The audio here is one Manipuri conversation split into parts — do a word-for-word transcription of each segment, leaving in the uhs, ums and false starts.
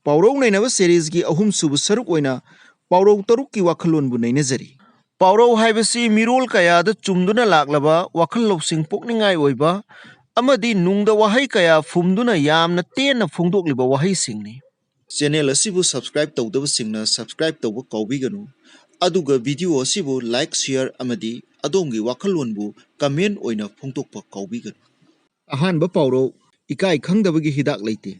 ꯄꯥꯎꯔꯧ ꯅꯩꯅꯕ ꯁꯦꯔꯤꯁꯀꯤ ꯑꯍꯨꯝꯁꯨꯕ ꯁꯔꯨꯛ ꯑꯣꯏꯅ ꯄꯥꯎꯔꯧ ꯇꯔꯨꯛꯀꯤ ꯋꯥꯈꯜꯂꯣꯟꯕꯨ ꯅꯩꯅꯖꯔꯤ꯫ ꯄꯥꯎꯔꯧ ꯍꯥꯏꯕꯁꯤ ꯃꯤꯔꯣꯜ ꯀꯌꯥꯗ ꯆꯨꯝꯗꯨꯅ ꯂꯥꯛꯂꯕ ꯋꯥꯈꯜ ꯂꯧꯁꯤꯡ ꯄꯣꯛꯅꯤꯡꯉꯥꯏ ꯑꯣꯏꯕ ꯑꯃꯗꯤ ꯅꯨꯡꯗ ꯋꯥꯍꯩ ꯀꯌꯥ ꯐꯨꯝꯗꯨꯅ ꯌꯥꯝꯅ ꯇꯦꯟꯅ ꯐꯣꯡꯗꯣꯛꯂꯤꯕ ꯋꯥꯍꯩꯁꯤꯡꯅꯤ꯫ ꯆꯦꯅꯦꯜ ꯑꯁꯤꯕꯨ ꯁꯕꯁꯀ꯭ꯔꯥꯏꯕ ꯇꯧꯗꯕꯁꯤꯡꯅ ꯁꯕꯁꯀ꯭ꯔꯥꯏꯕ ꯇꯧꯕ ꯀꯥꯎꯕꯤꯒꯅꯨ, ꯑꯗꯨꯒ ꯚꯤꯗꯤꯑꯣ ꯑꯁꯤꯕꯨ ꯂꯥꯏꯛ, ꯁꯤꯌꯔ ꯑꯃꯗꯤ ꯑꯗꯣꯝꯒꯤ ꯋꯥꯈꯜꯂꯣꯟꯕꯨ ꯀꯃꯦꯟ ꯑꯣꯏꯅ ꯐꯣꯡꯗꯣꯛꯄ ꯀꯥꯎꯕꯤꯒꯅꯨ꯫ ꯑꯍꯥꯟꯕ ꯄꯥꯎꯔꯧ, ꯏꯀꯥꯏ ꯈꯪꯗꯕꯒꯤ ꯍꯤꯗꯥꯛ ꯂꯩꯇꯦ꯫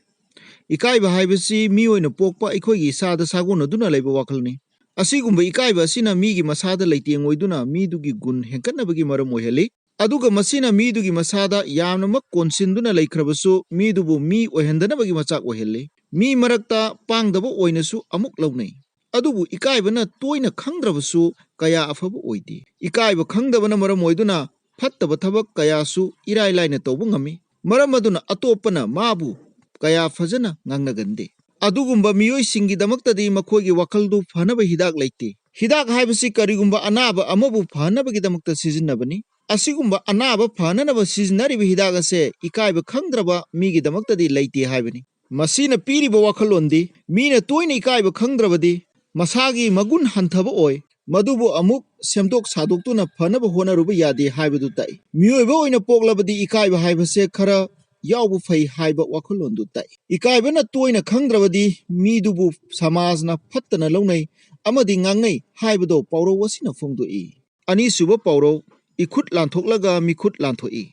ꯏꯀꯥꯏꯕ ꯍꯥꯏꯕꯁꯤ ꯃꯤꯑꯣꯏꯅ ꯄꯣꯛꯄ ꯑꯩꯈꯣꯏꯒꯤ ꯏꯁꯥꯗ ꯁꯥꯒꯣꯟꯅꯗꯨꯅ ꯂꯩꯕ ꯋꯥꯈꯜꯅꯤ꯫ ꯑꯁꯤꯒꯨꯝꯕ ꯏꯀꯥꯏꯕ ꯑꯁꯤꯅ ꯃꯤꯒꯤ ꯃꯁꯥꯗ ꯂꯩꯇꯦꯡ ꯑꯣꯏꯗꯨꯅ ꯃꯤꯗꯨꯒꯤ ꯒꯨꯟ ꯍꯦꯟꯒꯠꯅꯕꯒꯤ ꯃꯔꯝ ꯑꯣꯏꯍꯜꯂꯤ꯫ ꯑꯗꯨꯒ ꯃꯁꯤꯅ ꯃꯤꯗꯨꯒꯤ ꯃꯁꯥꯗ ꯌꯥꯝꯅꯃꯛ ꯀꯣꯟꯁꯤꯟꯗꯨꯅ ꯂꯩꯈ꯭ꯔꯕꯁꯨ ꯃꯤꯗꯨꯕꯨ ꯃꯤ ꯑꯣꯏꯍꯟꯗꯅꯕꯒꯤ ꯃꯆꯥꯛ ꯑꯣꯏꯍꯜꯂꯤ꯫ ꯃꯤ ꯃꯔꯛꯇ ꯄꯥꯡꯗꯕ ꯑꯣꯏꯅꯁꯨ ꯑꯃꯨꯛ ꯂꯧꯅꯩ꯫ ꯑꯗꯨꯕꯨ ꯏꯀꯥꯏꯕꯅ ꯇꯣꯏꯅ ꯈꯪꯗ꯭ꯔꯕꯁꯨ ꯀꯌꯥ ꯑꯐꯕ ꯑꯣꯏꯗꯦ꯫ ꯏꯀꯥꯏꯕ ꯈꯪꯗꯕꯅ ꯃꯔꯝ ꯑꯣꯏꯗꯨꯅ ꯐꯠꯇꯕ ꯊꯕꯛ ꯀꯌꯥꯁꯨ ꯏꯔꯥꯏ ꯂꯥꯏꯅ ꯇꯧꯕ ꯉꯝꯃꯤ꯫ ꯃꯔꯝ ꯑꯗꯨꯅ ꯑꯇꯣꯞꯄꯅ ꯃꯥꯕꯨ ꯀꯌꯥ ꯐꯖꯅ ꯉꯥꯡꯅꯒꯟꯗꯦ꯫ ꯑꯗꯨꯒꯨꯝꯕ ꯃꯤꯑꯣꯏꯁꯤꯡꯒꯤꯗꯃꯛꯇꯗꯤ ꯃꯈꯣꯏꯒꯤ ꯋꯥꯈꯜꯗꯨ ꯐꯅꯕ ꯍꯤꯗꯥꯛ ꯂꯩꯇꯦ꯫ ꯍꯤꯗꯥꯛ ꯍꯥꯏꯕꯁꯤ ꯀꯔꯤꯒꯨꯝꯕ ꯑꯅꯥꯕ ꯑꯃꯕꯨ ꯐꯅꯕꯒꯤꯗꯃꯛꯇ ꯁꯤꯖꯤꯟꯅꯕꯅꯤ꯫ ꯑꯁꯤꯒꯨꯝꯕ ꯑꯅꯥꯕ ꯐꯅꯅꯕ ꯁꯤꯖꯤꯟꯅꯔꯤꯕ ꯍꯤꯗꯥꯛ ꯑꯁꯦ ꯏꯀꯥꯏꯕ ꯈꯪꯗ꯭ꯔꯕ ꯃꯤꯒꯤꯗꯃꯛꯇꯗꯤ ꯂꯩꯇꯦ ꯍꯥꯏꯕꯅꯤ꯫ ꯃꯁꯤꯅ ꯄꯤꯔꯤꯕ ꯋꯥꯈꯜꯂꯣꯟꯗꯤ ꯃꯤꯅ ꯇꯣꯏꯅ ꯏꯀꯥꯏꯕ ꯈꯪꯗ꯭ꯔꯕꯗꯤ ꯃꯁꯥꯒꯤ ꯃꯒꯨꯟ ꯍꯟꯊꯕ ꯑꯣꯏ, ꯃꯗꯨꯕꯨ ꯑꯃꯨꯛ ꯁꯦꯝꯗꯣꯛ ꯁꯥꯗꯣꯛꯇꯨꯅ ꯐꯅꯕ ꯍꯣꯠꯅꯔꯨꯕ ꯌꯥꯗꯦ ꯍꯥꯏꯕꯗꯨ ꯇꯥꯛꯏ꯫ ꯃꯤꯑꯣꯏꯕ ꯑꯣꯏꯅ ꯄꯣꯛꯂꯕꯗꯤ ꯏꯀꯥꯏꯕ ꯍꯥꯏꯕꯁꯦ ꯈꯔ ꯌꯥꯎꯕ ꯐꯩ ꯍꯥꯏꯕ ꯋꯥꯈꯜꯂꯣꯟꯗꯨ ꯇꯥꯛꯏ꯫ ꯏꯀꯥꯏꯕꯅ ꯇꯣꯏꯅ ꯈꯪꯗ꯭ꯔꯕꯗꯤ ꯃꯤꯗꯨꯕꯨ ꯁꯃꯥꯖꯅ ꯐꯠꯇꯅ ꯂꯧꯅꯩ ꯑꯃꯗꯤ ꯉꯥꯡꯅꯩ ꯍꯥꯏꯕꯗꯣ ꯄꯥꯎꯔꯧ ꯑꯁꯤꯅ ꯐꯣꯡꯗꯣꯛꯏ꯫ ꯑꯅꯤꯁꯨꯕ ꯄꯥꯎꯔꯧ, ꯏꯈꯨꯠ ꯂꯥꯟꯊꯣꯛꯂꯒ ꯃꯤꯈꯨꯠ ꯂꯥꯟꯊꯣꯛꯏ꯫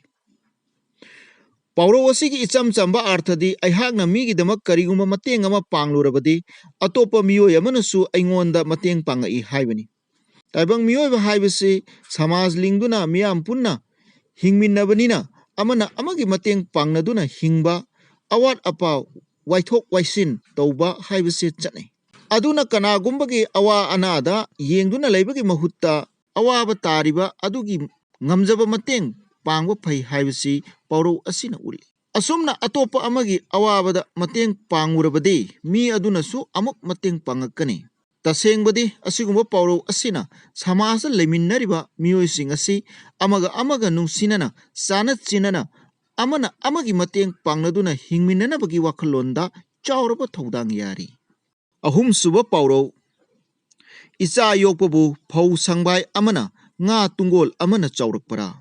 ꯄꯥꯎꯔꯧ ꯑꯁꯤꯒꯤ ꯏꯆꯝ ꯆꯝꯕ ꯑꯥꯔꯊꯗꯤ ꯑꯩꯍꯥꯛꯅ ꯃꯤꯒꯤꯗꯃꯛ ꯀꯔꯤꯒꯨꯝꯕ ꯃꯇꯦꯡ ꯑꯃ ꯄꯥꯡꯂꯨꯔꯕꯗꯤ ꯑꯇꯣꯞꯄ ꯃꯤꯑꯣꯏ ꯑꯃꯅꯁꯨ ꯑꯩꯉꯣꯟꯗ ꯃꯇꯦꯡ ꯄꯥꯡꯉꯛꯏ ꯍꯥꯏꯕꯅꯤ꯫ ꯇꯥꯏꯕꯪ ꯃꯤꯑꯣꯏꯕ ꯍꯥꯏꯕꯁꯤ ꯁꯃꯥꯖ ꯂꯤꯡꯗꯨꯅ ꯃꯤꯌꯥꯝ ꯄꯨꯟꯅ ꯍꯤꯡꯃꯤꯟꯅꯕꯅꯤꯅ ꯑꯃꯅ ꯑꯃꯒꯤ ꯃꯇꯦꯡ ꯄꯥꯡꯅꯗꯨꯅ ꯍꯤꯡꯕ, ꯑꯋꯥꯠ ꯑꯄꯥ ꯋꯥꯏꯊꯣꯛ ꯋꯥꯏꯁꯤꯟ ꯇꯧꯕ ꯍꯥꯏꯕꯁꯤ ꯆꯠꯅꯩ꯫ ꯑꯗꯨꯅ ꯀꯅꯥꯒꯨꯝꯕꯒꯤ ꯑꯋꯥ ꯑꯅꯥꯗ ꯌꯦꯡꯗꯨꯅ ꯂꯩꯕꯒꯤ ꯃꯍꯨꯠꯇ ꯑꯋꯥꯕ ꯇꯥꯔꯤꯕ ꯑꯗꯨꯒꯤ ꯉꯝꯖꯕ ꯃꯇꯦꯡ ꯄꯥꯡꯕ ꯐꯩ ꯍꯥꯏꯕꯁꯤ ꯄꯥꯎꯔꯧ ꯑꯁꯤꯅ ꯎꯠꯂꯤ꯫ ꯑꯁꯨꯝꯅ ꯑꯇꯣꯞꯄ ꯑꯃꯒꯤ ꯑꯋꯥꯕꯗ ꯃꯇꯦꯡ ꯄꯥꯡꯉꯨꯔꯕꯗꯤ ꯃꯤ ꯑꯗꯨꯅꯁꯨ ꯑꯃꯨꯛ ꯃꯇꯦꯡ ꯄꯥꯡꯉꯛꯀꯅꯤ꯫ ꯇꯁꯦꯡꯕꯗꯤ ꯑꯁꯤꯒꯨꯝꯕ ꯄꯥꯎꯔꯧ ꯑꯁꯤꯅ ꯁꯃꯥꯖꯇ ꯂꯩꯃꯤꯟꯅꯔꯤꯕ ꯃꯤꯑꯣꯏꯁꯤꯡ ꯑꯁꯤ ꯑꯃꯒ ꯑꯃꯒ ꯅꯨꯡꯁꯤꯅꯅ, ꯆꯥꯟꯅ ꯆꯤꯟꯅꯅ, ꯑꯃꯅ ꯑꯃꯒꯤ ꯃꯇꯦꯡ ꯄꯥꯡꯅꯗꯨꯅ ꯍꯤꯡꯃꯤꯟꯅꯅꯕꯒꯤ ꯋꯥꯈꯜꯂꯣꯟꯗ ꯆꯥꯎꯔꯕ ꯊꯧꯗꯥꯡ ꯌꯥꯔꯤ꯫ ꯑꯍꯨꯝꯁꯨꯕ ꯄꯥꯎꯔꯧ, ꯏꯆꯥ ꯌꯣꯛꯄꯕꯨ ꯐꯧ ꯁꯪꯕꯥꯏ ꯑꯃꯅ ꯉꯥ ꯇꯨꯡꯒꯣꯜ ꯑꯃꯅ ꯆꯥꯎꯔꯛꯄꯔꯥ?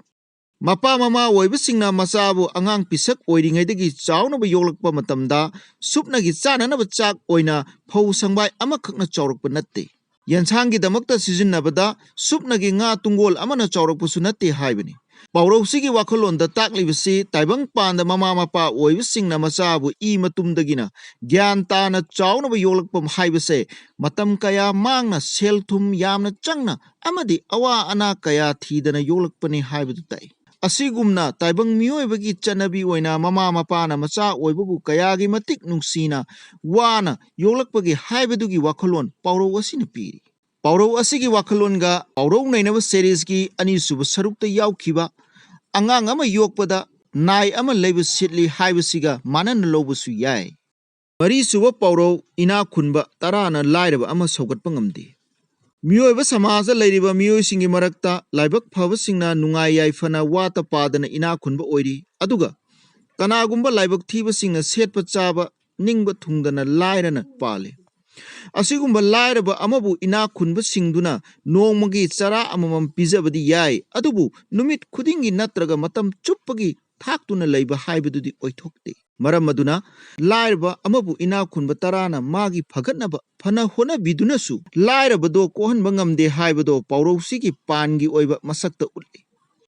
ꯃꯄꯥ ꯃꯃꯥ ꯑꯣꯏꯕꯁꯤꯡꯅ ꯃꯆꯥꯕꯨ ꯑꯉꯥꯡ ꯄꯤꯁꯛ ꯑꯣꯏꯔꯤꯉꯩꯗꯒꯤ ꯆꯥꯎꯅꯕ ꯌꯣꯛꯂꯛꯄ ꯃꯇꯝꯗ ꯁꯨꯞꯅꯒꯤ ꯆꯥꯅꯅꯕ ꯆꯥꯛ ꯑꯣꯏꯅ ꯐꯧ ꯁꯪꯕꯥꯏ ꯑꯃꯈꯛꯅ ꯆꯥꯎꯔꯛꯄ ꯅꯠꯇꯦ꯫ ꯌꯦꯟꯁꯥꯡꯒꯤꯗꯃꯛꯇ ꯁꯤꯖꯤꯟꯅꯕꯗ ꯁꯨꯞꯅꯒꯤ ꯉꯥ ꯇꯨꯡꯒꯣꯜ ꯑꯃꯅ ꯆꯥꯎꯔꯛꯄꯁꯨ ꯅꯠꯇꯦ ꯍꯥꯏꯕꯅꯤ꯫ ꯄꯥꯎꯔꯧꯁꯤꯒꯤ ꯋꯥꯈꯜꯂꯣꯟꯗ ꯇꯥꯛꯂꯤꯕꯁꯤ ꯇꯥꯏꯕꯪ ꯄꯥꯟꯗ ꯃꯃꯥ ꯃꯄꯥ ꯑꯣꯏꯕꯁꯤꯡꯅ ꯃꯆꯥꯕꯨ ꯏ ꯃꯇꯨꯝꯗꯒꯤꯅ ꯒ꯭ꯌꯥꯟ ꯇꯥꯅ ꯆꯥꯎꯅꯕ ꯌꯣꯛꯂꯛꯄ ꯍꯥꯏꯕꯁꯦ ꯃꯇꯝ ꯀꯌꯥ ꯃꯥꯡꯅ, ꯁꯦꯜ ꯊꯨꯝ ꯌꯥꯝꯅ ꯆꯪꯅ ꯑꯃꯗꯤ ꯑꯋꯥ ꯑꯅꯥ ꯀꯌꯥ ꯊꯤꯗꯅ ꯌꯣꯛꯂꯛꯄꯅꯤ ꯍꯥꯏꯕꯗꯨ ꯇꯥꯛꯏ꯫ ꯑꯁꯤꯒꯨꯝꯅ ꯇꯥꯏꯕꯪ ꯃꯤꯑꯣꯏꯕꯒꯤ ꯆꯠꯅꯕꯤ ꯑꯣꯏꯅ ꯃꯃꯥ ꯃꯄꯥꯅ ꯃꯆꯥ ꯑꯣꯏꯕꯕꯨ ꯀꯌꯥꯒꯤ ꯃꯇꯤꯛ ꯅꯨꯡꯁꯤꯅ ꯋꯥꯅ ꯌꯣꯛꯂꯛꯄꯒꯦ ꯍꯥꯏꯕꯗꯨꯒꯤ ꯋꯥꯈꯜꯂꯣꯟ ꯄꯥꯎꯔꯧ ꯑꯁꯤꯅ ꯄꯤꯔꯤ꯫ ꯄꯥꯎꯔꯧ ꯑꯁꯤꯒꯤ ꯋꯥꯈꯜꯂꯣꯟꯒ ꯄꯥꯎꯔꯧ ꯅꯩꯅꯕ ꯁꯦꯔꯤꯁꯀꯤ ꯑꯅꯤꯁꯨꯕ ꯁꯔꯨꯛꯇ ꯌꯥꯎꯈꯤꯕ ꯑꯉꯥꯡ ꯑꯃ ꯌꯣꯛꯄꯗ ꯅꯥꯏ ꯑꯃ ꯂꯩꯕ ꯁꯤꯠꯂꯤ ꯍꯥꯏꯕꯁꯤꯒ ꯃꯥꯟꯅꯅ ꯂꯧꯕꯁꯨ ꯌꯥꯏ꯫ ꯃꯔꯤꯁꯨꯕ ꯄꯥꯎꯔꯧ, ꯏꯅꯥꯛ ꯈꯨꯟꯕ ꯇꯔꯥꯅ ꯂꯥꯏꯔꯕ ꯑꯃ ꯁꯧꯒꯠꯄ ꯉꯝꯗꯦ꯫ ꯃꯤꯑꯣꯏꯕ ꯁꯃꯥꯖꯗ ꯂꯩꯔꯤꯕ ꯃꯤꯑꯣꯏꯁꯤꯡꯒꯤ ꯃꯔꯛꯇ ꯂꯥꯏꯕꯛ ꯐꯕꯁꯤꯡꯅ ꯅꯨꯡꯉꯥꯏ ꯌꯥꯏꯐꯅ ꯋꯥꯠꯇ ꯄꯥꯗꯅ ꯏꯅꯥꯛ ꯈꯨꯟꯕ ꯑꯣꯏꯔꯤ, ꯑꯗꯨꯒ ꯀꯅꯥꯒꯨꯝꯕ ꯂꯥꯏꯕꯛ ꯊꯤꯕꯁꯤꯡꯅ ꯁꯦꯠꯄ ꯆꯥꯕ ꯅꯤꯡꯕ ꯊꯨꯡꯗꯅ ꯂꯥꯏꯔꯅ ꯄꯥꯜꯂꯤ꯫ ꯑꯁꯤꯒꯨꯝꯕ ꯂꯥꯏꯔꯕ ꯑꯃꯕꯨ ꯏꯅꯥꯛ ꯈꯨꯟꯕꯁꯤꯡꯗꯨꯅ ꯅꯣꯡꯃꯒꯤ ꯆꯔꯥ ꯑꯃꯃꯝ ꯄꯤꯖꯕꯗꯤ ꯌꯥꯏ, ꯑꯗꯨꯕꯨ ꯅꯨꯃꯤꯠ ꯈꯨꯗꯤꯡꯒꯤ ꯅꯠꯇ꯭ꯔꯒ ꯃꯇꯝ ꯆꯨꯞꯄꯒꯤ ꯊꯥꯛꯇꯨꯅ ꯂꯩꯕ ꯍꯥꯏꯕꯗꯨꯗꯤ ꯑꯣꯏꯊꯣꯛꯇꯦ꯫ ꯃꯔꯝ ꯑꯗꯨꯅ ꯂꯥꯏꯔꯕ ꯑꯃꯕꯨ ꯏꯅꯥꯛ ꯈꯨꯟꯕ ꯇꯔꯥꯅ ꯃꯥꯒꯤ ꯐꯒꯠꯅꯕ ꯐꯅ ꯍꯣꯠꯅꯕꯤꯗꯨꯅꯁꯨ ꯂꯥꯏꯔꯕꯗꯣ ꯀꯣꯛꯍꯟꯕ ꯉꯝꯗꯦ ꯍꯥꯏꯕꯗꯣ ꯄꯥꯎꯔꯧꯁꯤꯒꯤ ꯄꯥꯟꯒꯤ ꯑꯣꯏꯕ ꯃꯁꯛꯇ ꯎꯠꯂꯤ꯫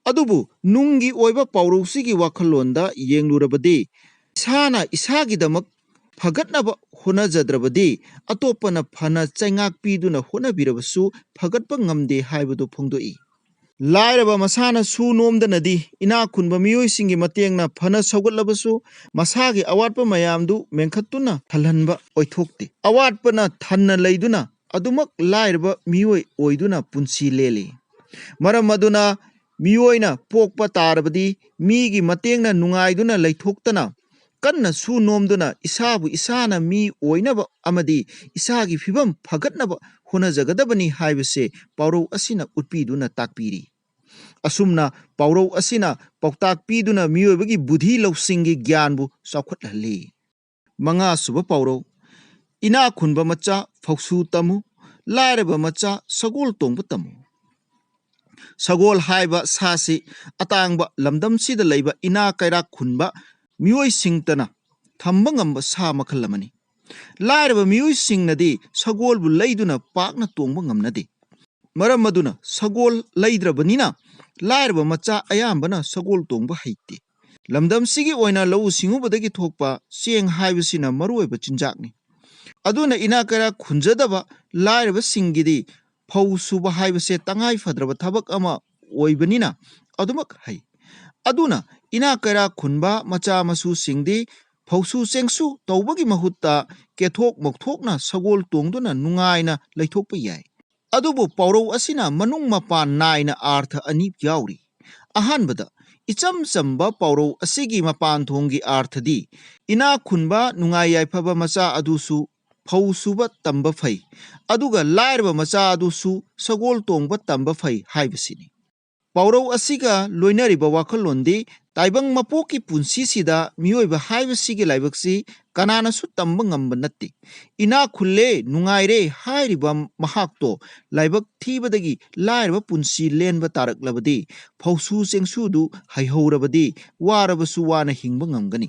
ꯑꯗꯨꯕꯨ ꯅꯨꯡꯒꯤ ꯑꯣꯏꯕ ꯄꯥꯎꯔꯧꯁꯤꯒꯤ ꯋꯥꯈꯜꯂꯣꯟꯗ ꯌꯦꯡꯂꯨꯔꯕꯗꯤ, ꯏꯁꯥꯅ ꯏꯁꯥꯒꯤꯗꯃꯛ ꯐꯒꯠꯅꯕ ꯍꯣꯠꯅꯖꯗ꯭ꯔꯕꯗꯤ, ꯑꯇꯣꯞꯄꯅ ꯐꯅ ꯆꯩꯉꯥꯛ ꯄꯤꯗꯨꯅ ꯍꯣꯠꯅꯕꯤꯔꯕꯁꯨ ꯐꯒꯠꯄ ꯉꯝꯗꯦ ꯍꯥꯏꯕꯗꯨ ꯐꯣꯡꯗꯣꯛꯏ꯫ ꯂꯥꯏꯔꯕ ꯃꯁꯥꯅ ꯁꯨ ꯅꯣꯝꯗꯅꯗꯤ ꯏꯅꯥꯛ ꯈꯨꯟꯕ ꯃꯤꯑꯣꯏꯁꯤꯡꯒꯤ ꯃꯇꯦꯡꯅ ꯐꯅ ꯁꯧꯒꯠꯂꯕꯁꯨ ꯃꯁꯥꯒꯤ ꯑꯋꯥꯠꯄ ꯃꯌꯥꯝꯗꯨ ꯃꯦꯟꯈꯠꯇꯨꯅ ꯊꯜꯍꯟꯕ ꯑꯣꯏꯊꯣꯛꯇꯦ꯫ ꯑꯋꯥꯠꯄꯅ ꯊꯟꯅ ꯂꯩꯗꯨꯅ ꯑꯗꯨꯃꯛ ꯂꯥꯏꯔꯕ ꯃꯤꯑꯣꯏ ꯑꯣꯏꯗꯨꯅ ꯄꯨꯟꯁꯤ ꯂꯦꯜꯂꯤ꯫ ꯃꯔꯝ ꯑꯗꯨꯅ ꯃꯤꯑꯣꯏꯅ ꯄꯣꯛꯄ ꯇꯥꯔꯕꯗꯤ ꯃꯤꯒꯤ ꯃꯇꯦꯡꯅ ꯅꯨꯡꯉꯥꯏꯗꯨꯅ ꯂꯩꯊꯣꯛꯇꯅ ꯀꯟꯅ ꯁꯨ ꯅꯣꯝꯗꯨꯅ ꯏꯁꯥꯕꯨ ꯏꯁꯥꯅ ꯃꯤ ꯑꯣꯏꯅꯕ ꯑꯃꯗꯤ ꯏꯁꯥꯒꯤ ꯐꯤꯕꯝ ꯐꯒꯠꯅꯕ ꯍꯣꯠꯅꯖꯒꯗꯕꯅꯤ ꯍꯥꯏꯕꯁꯦ ꯄꯥꯎꯔꯧ ꯑꯁꯤꯅ ꯎꯠꯄꯤꯗꯨꯅ ꯇꯥꯛꯄꯤꯔꯤ꯫ ꯑꯁꯨꯝꯅ ꯄꯥꯎꯔꯧ ꯑꯁꯤꯅ ꯄꯥꯎꯇꯥꯛ ꯄꯤꯗꯨꯅ ꯃꯤꯑꯣꯏꯕꯒꯤ ꯕꯨꯙꯤ ꯂꯧꯁꯤꯡꯒꯤ ꯒ꯭ꯌꯥꯟꯕꯨ ꯆꯥꯎꯈꯠꯍꯜꯂꯤ꯫ ꯃꯉꯥꯁꯨꯕ ꯄꯥꯎꯔꯧ, ꯏꯅꯥꯛ ꯈꯨꯟꯕ ꯃꯆꯥ ꯐꯧꯁꯨ ꯇꯝꯃꯨ, ꯂꯥꯏꯔꯕ ꯃꯆꯥ ꯁꯒꯣꯜ ꯇꯣꯡꯕ ꯇꯝꯃꯨ꯫ ꯁꯒꯣꯜ ꯍꯥꯏꯕ ꯁꯥꯁꯤ ꯑꯇꯥꯡꯕ ꯂꯝꯗꯝꯁꯤꯗ ꯂꯩꯕ ꯏꯅꯥꯛ ꯀꯩꯔꯥꯛ ꯈꯨꯟꯕ ꯃꯤꯑꯣꯏꯁꯤꯡꯇꯅ ꯊꯝꯕ ꯉꯝꯕ ꯁꯥ ꯃꯈꯜ ꯑꯃꯅꯤ꯫ ꯂꯥꯏꯔꯕ ꯃꯤꯑꯣꯏꯁꯤꯡꯅꯗꯤ ꯁꯒꯣꯜꯕꯨ ꯂꯩꯗꯨꯅ ꯄꯥꯛꯅ ꯇꯣꯡꯕ ꯉꯝꯅꯗꯦ꯫ ꯃꯔꯝ ꯑꯗꯨꯅ ꯁꯒꯣꯜ ꯂꯩꯗ꯭ꯔꯕꯅꯤꯅ ꯂꯥꯏꯔꯕ ꯃꯆꯥ ꯑꯌꯥꯝꯕꯅ ꯁꯒꯣꯜ ꯇꯣꯡꯕ ꯍꯩꯇꯦ꯫ ꯂꯝꯗꯝꯁꯤꯒꯤ ꯑꯣꯏꯅ ꯂꯧꯎ ꯁꯤꯡꯎꯕꯗꯒꯤ ꯊꯣꯛꯄ ꯆꯦꯡ ꯍꯥꯏꯕꯁꯤꯅ ꯃꯔꯨꯑꯣꯏꯕ ꯆꯤꯟꯖꯥꯛꯅꯤ꯫ ꯑꯗꯨꯅ ꯏꯅꯥꯛ ꯀꯩꯔꯥꯛ ꯈꯨꯟꯖꯗꯕ ꯂꯥꯏꯔꯕꯁꯤꯡꯒꯤꯗꯤ ꯐꯧ ꯁꯨꯕ ꯍꯥꯏꯕꯁꯦ ꯇꯉꯥꯏ ꯐꯗ꯭ꯔꯕ ꯊꯕꯛ ꯑꯃ ꯑꯣꯏꯕꯅꯤꯅ ꯑꯗꯨꯃꯛ ꯍꯩ꯫ ꯑꯗꯨꯅ ꯏꯅꯥꯛ ꯀꯩꯔꯥꯛ ꯈꯨꯟꯕ ꯃꯆꯥ ꯃꯁꯨꯁꯤꯡꯗꯤ ꯐꯧꯁꯨ ꯆꯦꯡꯁꯨ ꯇꯧꯕꯒꯤ ꯃꯍꯨꯠꯇ ꯀꯦꯊꯣꯛ ꯃꯧꯊꯣꯛꯅ ꯁꯒꯣꯜ ꯇꯣꯡꯗꯨꯅ ꯅꯨꯡꯉꯥꯏꯅ ꯂꯩꯊꯣꯛꯄ ꯌꯥꯏ꯫ ꯑꯗꯨꯕꯨ ꯄꯥꯎꯔꯧ ꯑꯁꯤꯅ ꯃꯅꯨꯡ ꯃꯄꯥꯟ ꯅꯥꯏꯅ ꯑꯥꯔꯊ ꯑꯅꯤ ꯌꯥꯎꯔꯤ꯫ ꯑꯍꯥꯟꯕꯗ, ꯏꯆꯝ ꯆꯝꯕ ꯄꯥꯎꯔꯧ ꯑꯁꯤꯒꯤ ꯃꯄꯥꯟ ꯊꯣꯡꯒꯤ ꯑꯥꯔꯊꯗꯤ ꯏꯅꯥꯛ ꯈꯨꯟꯕ ꯅꯨꯡꯉꯥꯏ ꯌꯥꯏꯐꯕ ꯃꯆꯥ ꯑꯗꯨꯁꯨ ꯐꯧ ꯁꯨꯕ ꯇꯝꯕ ꯐꯩ, ꯑꯗꯨꯒ ꯂꯥꯏꯔꯕ ꯃꯆꯥ ꯑꯗꯨꯁꯨ ꯁꯒꯣꯜ ꯇꯣꯡꯕ ꯇꯝꯕ ꯐꯩ ꯍꯥꯏꯕꯁꯤꯅꯤ꯫ ꯄꯥꯎꯔꯧ ꯑꯁꯤꯒ ꯂꯣꯏꯅꯔꯤꯕ ꯋꯥꯈꯜꯂꯣꯟꯗꯤ ꯇꯥꯏꯕꯪ ꯃꯄꯣꯛꯀꯤ ꯄꯨꯟꯁꯤꯁꯤꯗ ꯃꯤꯑꯣꯏꯕ ꯍꯥꯏꯕꯁꯤꯒꯤ ꯂꯥꯏꯕꯛꯁꯤ ꯀꯅꯥꯅꯁꯨ ꯇꯝꯕ ꯉꯝꯕ ꯅꯠꯇꯦ꯫ ꯏꯅꯥꯛ ꯈꯨꯜꯂꯦ, ꯅꯨꯡꯉꯥꯏꯔꯦ ꯍꯥꯏꯔꯤꯕ ꯃꯍꯥꯛꯇꯣ ꯂꯥꯏꯕꯛ ꯊꯤꯕꯗꯒꯤ ꯂꯥꯏꯔꯕ ꯄꯨꯟꯁꯤ ꯂꯦꯟꯕ ꯇꯥꯔꯛꯂꯕꯗꯤ ꯐꯧꯁꯨ ꯆꯦꯡꯁꯨꯗꯨ ꯍꯩꯍꯧꯔꯕꯗꯤ ꯋꯥꯔꯕꯁꯨ ꯋꯥꯅ ꯍꯤꯡꯕ ꯉꯝꯒꯅꯤ꯫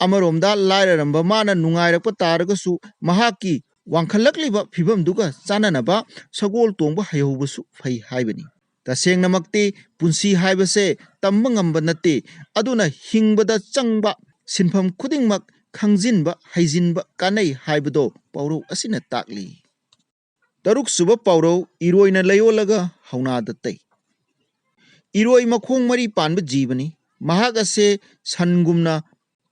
ꯑꯃꯔꯣꯝꯗ ꯂꯥꯏꯔꯔꯝꯕ ꯃꯥꯅ ꯅꯨꯡꯉꯥꯏꯔꯛꯄ ꯇꯥꯔꯒꯁꯨ ꯃꯍꯥꯛꯀꯤ ꯋꯥꯡꯈꯠꯂꯛꯂꯤꯕ ꯐꯤꯕꯝꯗꯨꯒ ꯆꯥꯟꯅꯅꯕ ꯁꯒꯣꯜ ꯇꯣꯡꯕ ꯍꯩꯍꯧꯕꯁꯨ ꯐꯩ ꯍꯥꯏꯕꯅꯤ꯫ ꯇꯁꯦꯡꯅꯃꯛꯇꯤ ꯄꯨꯟꯁꯤ ꯍꯥꯏꯕꯁꯦ ꯇꯝꯕ ꯉꯝꯕ ꯅꯠꯇꯦ, ꯑꯗꯨꯅ ꯍꯤꯡꯕꯗ ꯆꯪꯕ ꯁꯤꯟꯐꯝ ꯈꯨꯗꯤꯡꯃꯛ ꯈꯪꯖꯤꯟꯕ, ꯍꯩꯖꯤꯟꯕ ꯀꯥꯟꯅꯩ ꯍꯥꯏꯕꯗꯣ ꯄꯥꯎꯔꯧ ꯑꯁꯤꯅ ꯇꯥꯛꯂꯤ꯫ ꯇꯔꯨꯛꯁꯨꯕ ꯄꯥꯎꯔꯧ, ꯏꯔꯣꯏꯅ ꯂꯩꯌꯣꯜꯂꯒ ꯍꯧꯅꯥꯗ ꯇꯩ꯫ ꯏꯔꯣꯏ ꯃꯈꯣꯡ ꯃꯔꯤ ꯄꯥꯟꯕ ꯖꯤꯕꯅꯤ꯫ ꯃꯍꯥꯛ ꯑꯁꯦ ꯁꯟꯒꯨꯝꯅ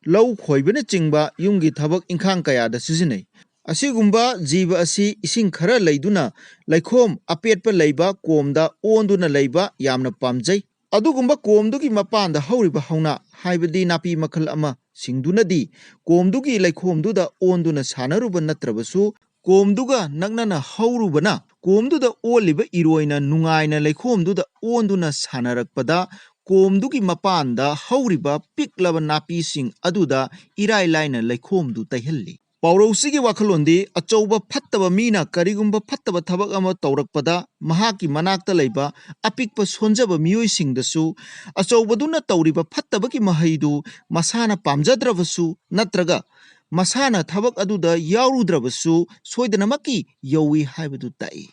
ꯂꯧ ꯈꯣꯏꯕꯅꯆꯤꯡꯕ ꯌꯨꯝꯒꯤ ꯊꯕꯛ ꯏꯪꯈꯥꯡ ꯀꯌꯥꯗ ꯁꯤꯖꯤꯟꯅꯩ꯫ ꯑꯁꯤꯒꯨꯝꯕ ꯖꯤꯕ ꯑꯁꯤ ꯏꯁꯤꯡ ꯈꯔ ꯂꯩꯗꯨꯅ ꯂꯩꯈꯣꯝ ꯑꯄꯦꯠꯄ ꯂꯩꯕ ꯀꯣꯝꯗ ꯑꯣꯟꯗꯨꯅ ꯂꯩꯕ ꯌꯥꯝꯅ ꯄꯥꯝꯖꯩ꯫ ꯑꯗꯨꯒꯨꯝꯕ ꯀꯣꯝꯗꯨꯒꯤ ꯃꯄꯥꯟꯗ ꯍꯧꯔꯤꯕ ꯍꯧꯅꯥ, ꯍꯥꯏꯕꯗꯤ ꯅꯥꯄꯤ ꯃꯈꯜ ꯑꯃ ꯁꯤꯡꯗꯨꯅꯗꯤ ꯀꯣꯝꯗꯨꯒꯤ ꯂꯩꯈꯣꯝꯗꯨꯗ ꯑꯣꯟꯗꯨꯅ ꯁꯥꯟꯅꯔꯨꯕ ꯅꯠꯇ꯭ꯔꯕꯁꯨ, ꯀꯣꯝꯗꯨꯒ ꯅꯛꯅꯅ ꯍꯧꯔꯨꯕꯅ ꯀꯣꯝꯗꯨꯗ ꯑꯣꯜꯂꯤꯕ ꯏꯔꯣꯏꯅ ꯅꯨꯡꯉꯥꯏꯅ ꯂꯩꯈꯣꯝꯗꯨꯗ ꯑꯣꯟꯗꯨꯅ ꯁꯥꯟꯅꯔꯛꯄꯗ ꯀꯣꯝꯗꯨꯒꯤ ꯃꯄꯥꯟꯗ ꯍꯧꯔꯤꯕ ꯄꯤꯛꯂꯕ ꯅꯥꯄꯤꯁꯤꯡ ꯑꯗꯨꯗ ꯏꯔꯥꯏ ꯂꯥꯏꯅ ꯂꯩꯈꯣꯝꯗꯨ ꯇꯩꯍꯜꯂꯤ꯫ ꯄꯥꯎꯔꯧꯁꯤꯒꯤ ꯋꯥꯈꯜꯂꯣꯟꯗꯤ, ꯑꯆꯧꯕ ꯐꯠꯇꯕ ꯃꯤꯅ ꯀꯔꯤꯒꯨꯝꯕ ꯐꯠꯇꯕ ꯊꯕꯛ ꯑꯃ ꯇꯧꯔꯛꯄꯗ, ꯃꯍꯥꯛꯀꯤ ꯃꯅꯥꯛꯇ ꯂꯩꯕ ꯑꯄꯤꯛꯄ ꯁꯣꯟꯖꯕ ꯃꯤꯑꯣꯏꯁꯤꯡꯗꯁꯨ ꯑꯆꯧꯕꯗꯨꯅ ꯇꯧꯔꯤꯕ ꯐꯠꯇꯕꯒꯤ ꯃꯍꯩꯗꯨ ꯃꯁꯥꯅ ꯄꯥꯝꯖꯗ꯭ꯔꯕꯁꯨ ꯅꯠꯇ꯭ꯔꯒ ꯃꯁꯥꯅ ꯊꯕꯛ ꯑꯗꯨꯗ ꯌꯥꯎꯔꯨꯗ꯭ꯔꯕꯁꯨ ꯁꯣꯏꯗꯅꯃꯛꯀꯤ ꯌꯧꯏ ꯍꯥꯏꯕꯗꯨ ꯇꯥꯛꯏ꯫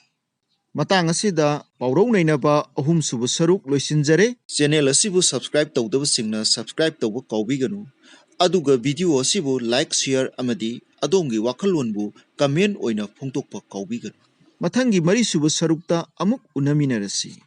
ꯃꯇꯥꯡ ꯑꯁꯤꯗ ꯄꯥꯎꯔꯧ ꯅꯩꯅꯕ ꯑꯍꯨꯝꯁꯨꯕ ꯁꯔꯨꯛ ꯂꯣꯏꯁꯤꯟꯖꯔꯦ꯫ ꯆꯦꯅꯦꯜ ꯑꯁꯤꯕꯨ subscribe ꯇꯧꯗꯕꯁꯤꯡꯅ subscribe ꯇꯧꯕ ꯀꯥꯎꯕꯤꯒꯅꯨ, ꯑꯗꯨꯒ video ꯑꯁꯤꯕꯨ like, share ꯑꯃꯗꯤ ꯑꯗꯣꯝꯒꯤ ꯋꯥꯈꯜꯂꯣꯟꯕꯨ comment ꯑꯣꯏꯅ ꯐꯣꯡꯗꯣꯛꯄ ꯀꯥꯎꯕꯤꯒꯅꯨ꯫ ꯃꯊꯪꯒꯤ ꯃꯔꯤꯁꯨꯕ ꯁꯔꯨꯛꯇ ꯑꯃꯨꯛ ꯎꯅꯃꯤꯟꯅꯔꯁꯤ꯫